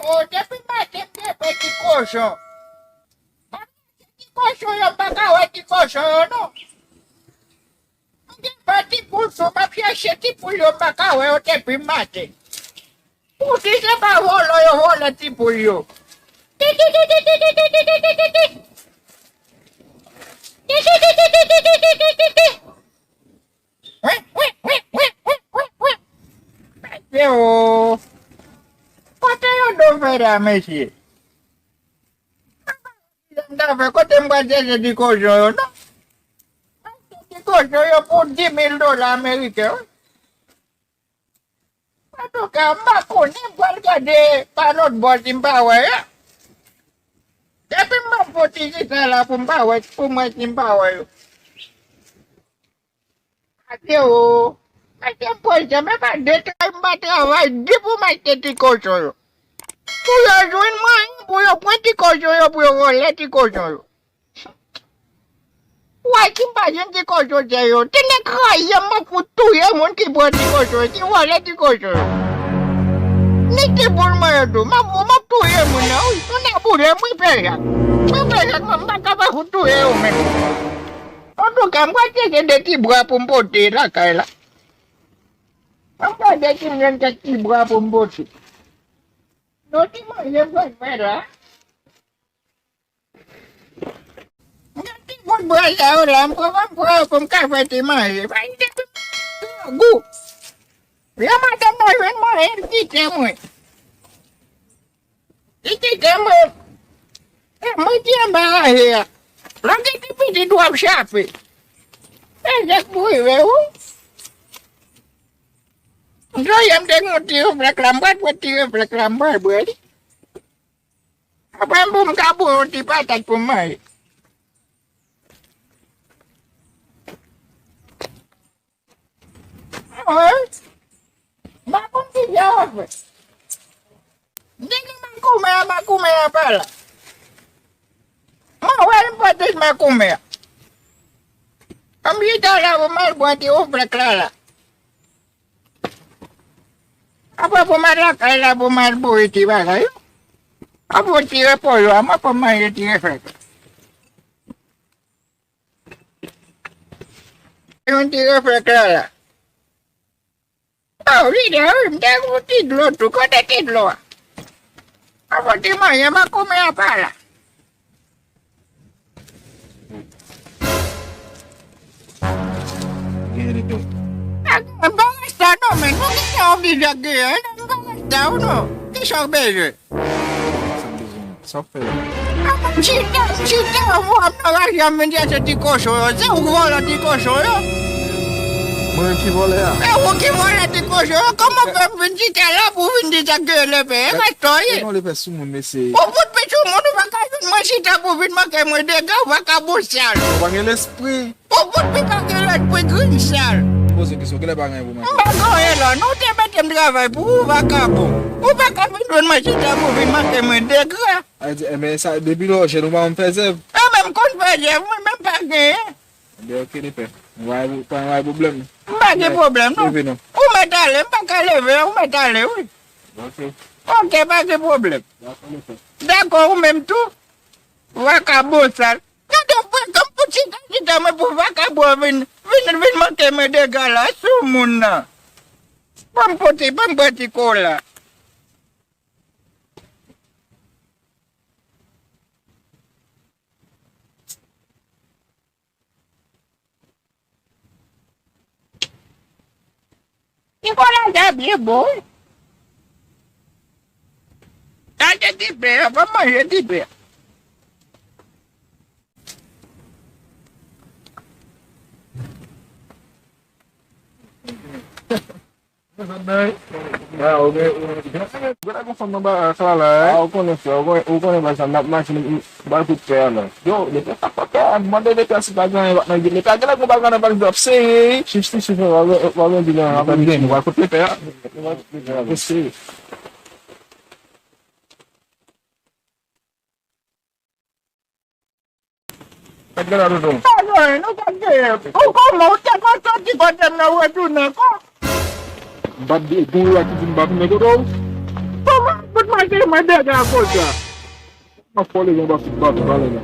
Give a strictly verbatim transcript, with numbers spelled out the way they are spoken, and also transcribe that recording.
O, depi maten m te vle ti kochon. M ap chèche ti kochon yo, m pa ka wè ti kochon yo non. M gen fè ti poul sou, m ap chèche ti poul yo, m pa ka wè yo depi maten. Pouki se pa vòlò yo vòlè ti poul yo? Ti, ti, ti. Ti, ti, ti. Wi, wi, wi. Mesye o. Kote yo do fè la, mesye? M ta fè, kote m pral chèche ti kochon yo, non? Ti kochon yo pou dis mil dola ameriken, wi. Antouka, m pa konnen, m pral gade pa lòt bò si m pa wè yo. Depi m ap fouti chita la pou m pa wè, pou m wè si m pa wè yo. Adye o. Mesye, m pral janm pa detay, m pa travay di pou m achte ti kochon yo. Pou yo jwenn mwayen pou yo pran ti kochon yo, pou yo vòlè ti kochon yo. Wè, si m pa jwenn ti kochon sèyo, ti nèg kraze m, m ap fout touye moun ki pran ti kochon, ki vòlè ti kochon yo. Ni ti poul mwen yo tou, m ap, m ap touye moun nan, wi. Moun nan boule, mwen pè jak. Mwen pè jak, mwen, m pa ka pa fout touye yo menm. Antouka, m pral chèche de ti bwa pou m pote lakay la. M pral gade si m jwenn kèk ti bwa pou m pote. Non, ti manje m konn fè la. Mwen ti bout bwa sa yo la, m pran, m pran pou m ka fè ti manje. Manje gou. Yon maten mwen jwenn manje, li kite mwen. Li kite mwen. E mwen ki anba raje a. Lè w gen ti pitit w ap chape. E jèk pou rive wi. Joyè m te gen yon ti reflèk la, m pral pran ti reflèk la, m pral bwè li. Apre m pou m ka bwè yon ti patat pou m manje. Mwen, m pa konn ki jan w ap fè. Depi makoumè a, makoumè a pa la. Mwen wè l m pote makoumè a. Ann m chita la pou m al pran ti reflèk la la. Apre pou m al lakay la pou m al boure ti bagay yo. Apre ti repo yo a, mwen pou m manje ti reflèk. Yon ti reflèk la la. O, vide wi, m te yon ti dlo tou, kote ti dlo a? Apre ti manje, makoumè a pa la. Gen de tou. M pa rasta non, men nou ki te oblije gen, m pa rasta ou non. Ki sa w bezwen? Sa w bezwen? Sa w fè la? A, m chita, m chita, ou ap nan raje a, m vin chèche ti kochon yo. Se ou k vòlè ti kochon yo? Mwen ki vòlè a? E ou ki vòlè ti kochon yo? Kòman fè m vin chita la pou w vin di sa k gen lepè? E rèstò ye. Kòman lepè sou moun, mesye? Ou fout pi sou moun, ou pa ka jwenn mwen chita pou w vin manke mwen dega, ou pa ka bon sal. Ou pa gen lespri. Ou fout pi pa gen lespri grenn sal. M poze kesyon, kilè pa gen pou manje? M pa gen anyen la, non, ou te mete m travay pou ou, vakabon. Ou pa ka vin jwenn mwen chita pou w vin manke mwen dega. A di, enben, sa, depi lè w jèn, ou pa konn fè zèv? Enben, m konn fè zèv, mwen menm pa genyen. Enben, oke, lepè. Mwen pa gen pwoblèm. M pa gen pwoblèm, non. Leve non. Ou mèt ale, m pa ka leve, ou mèt ale, wi. Oke. Oke, pa gen pwoblèm. Dakò, lepè. Dakò, ou menm tou. Vakabon sal. Gade frekan pou chita chita mwen pou vakabon vin, vin, vin manke mwen dega la sou moun nan. Ban m pote, ban m pran ti kola. Nikola sa byen bon wi. Gade ti pen an, ban m manje ti pen an. Gade gon fanm nan barak la la. A, ou konnen frè, ou konnen, ou konnen bagay sa, n ap mache, n ap bay kout pè a la. Yo, lepè sa pa pè a, mande lepè si pa gen anyen nan, lepè a genlè gon bagay nan valiz la ap sere. Chif, chif, chif, w ap wè di la, w ap wè di la, w ap kout lepè a. Lepè a ap sere. Gad la, tonton. Pa gen anyen, nou pa t genyen. Ou kòman, ou te konn soti kote m nan, ou retounen ankò? M pa t gen yon lwa ki di m pa tounen kote w? Kòman pou Mwen te, mwen te gen akoz la. Mwen fò le yon basit bat pale la.